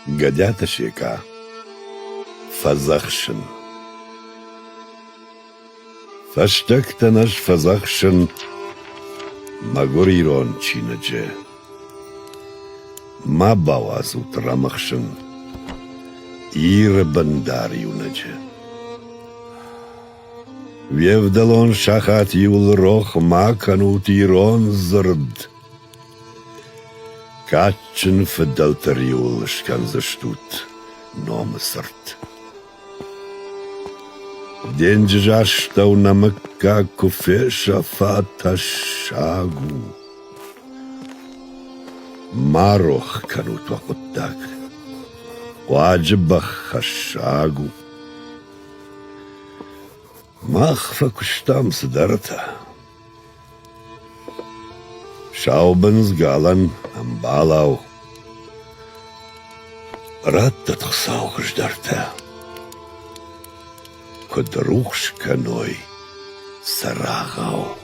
Гӕдиаты Секъа Фӕдзӕхсын Фӕстӕгтӕн ӕз фӕдзӕхсын мӕгуыр ирон чиныджы. Ма бауадзут рӕмыхсын Иры бындар иунӕджы. Уе вдӕлон сахат иуыл рох ма кӕнут ирон дзырд. Кадджын фыдӕлты риуыл скӕндзыстут номы цырт. Денджызы астӕу нӕ мыггаг куы фесӕфа, тӕссаг у. Ма рох кӕнут уӕ хъуыддаг, хъуаджы бӕх хӕссаг у. Мах фӕкуыстам цыдӕртӕ. Саубындз галӕн ӕмбалау Раттӕд Хуыцау хуыздӕртӕ, Куыд рухс кӕной сӕ рӕгъау.